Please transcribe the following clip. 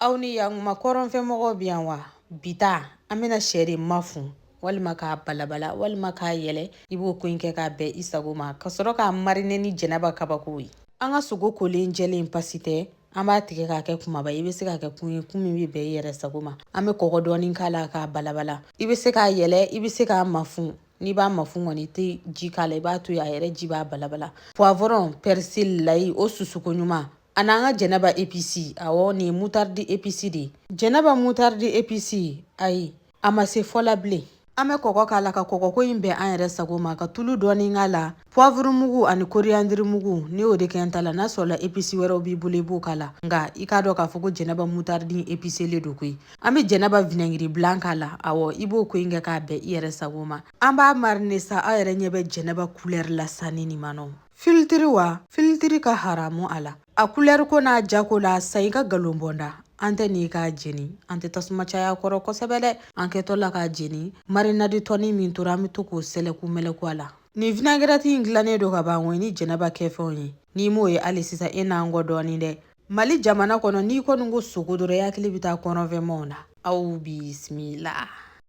Aw ni yakuma, kɔrɔnfɛmɔgɔw bɛ yan wa? Bi ta, an bɛna sɛ de mafun walima k'a balabala walima k'a yɛlɛ. I b'o ko in kɛ k'a bɛn i sago ma, ka sɔrɔ k'a mariner ni Jɛnɛba kabako ye. An ka sogo kolen jɛlen pasi tɛ, an b'a tigɛ k'a kɛ kumaba. I bɛ se k'a kɛ kun ye, kun min bɛ bɛn i yɛrɛ sago ma. An bɛ kɔgɔ dɔɔni k'a la k'a balabala. I bɛ se k'a yɛlɛ, i bɛ se k'a mafun. N'i b'a mafun kɔni, i tɛ ji k'a la, i b'a to yen, a yɛrɛ ji b'a balabala. Poivron, persil, layi, o susuko ɲuman, a n'an ka Jɛnɛba épice. Awɔ, nin ye moutarde épice de ye, Jɛnɛba moutarde épice. Ayi, a ma se fɔ la bilen. An bɛ kɔgɔ k'a la ka kɔgɔko in bɛn an yɛrɛ sago ma, ka tulu dɔɔni k'a la, poivre mugu ani coriandre mugu. Ne y'o de kɛ n ta la. N'a sɔrɔla épice wɛrɛw b'i bolo, i b'o k'a la, nka i k'a dɔn k'a fɔ ko Jɛnɛba moutarde épicelen don koyi. An bɛ Jɛnɛba vinaigre blanc k'a la. Awɔ, i b'o ko in kɛ k'a bɛn i yɛrɛ sago ma. An b'a mariner sa. Aw yɛrɛ ɲɛ bɛ Jɛnɛba couleur la sanni nin ma nɔ. Filtre wa, filtre ka haramu a la. A couleur ko n'a jako la, sa i ka galon bɔnda. An tɛ n'i k'a jeni, an tɛ tasuma caya kɔrɔ kosɛbɛ dɛ. An kɛtɔ la k'a jeni, marinade tɔni min tora, an bɛ to k'o sɛlɛku mɛlɛku a la. Nin vinaigrette in dilannen don ka ban koyi ni Jɛnɛba kɛfɛnw ye. N'i m'o ye hali sisan, e n'an kɔ dɔɔnin dɛ. Mali jamana kɔnɔ, n'i kɔni ko sogo dɔrɔn, i hakili bɛ taa kɔrɔnfɛmaw na. Aw bisimila.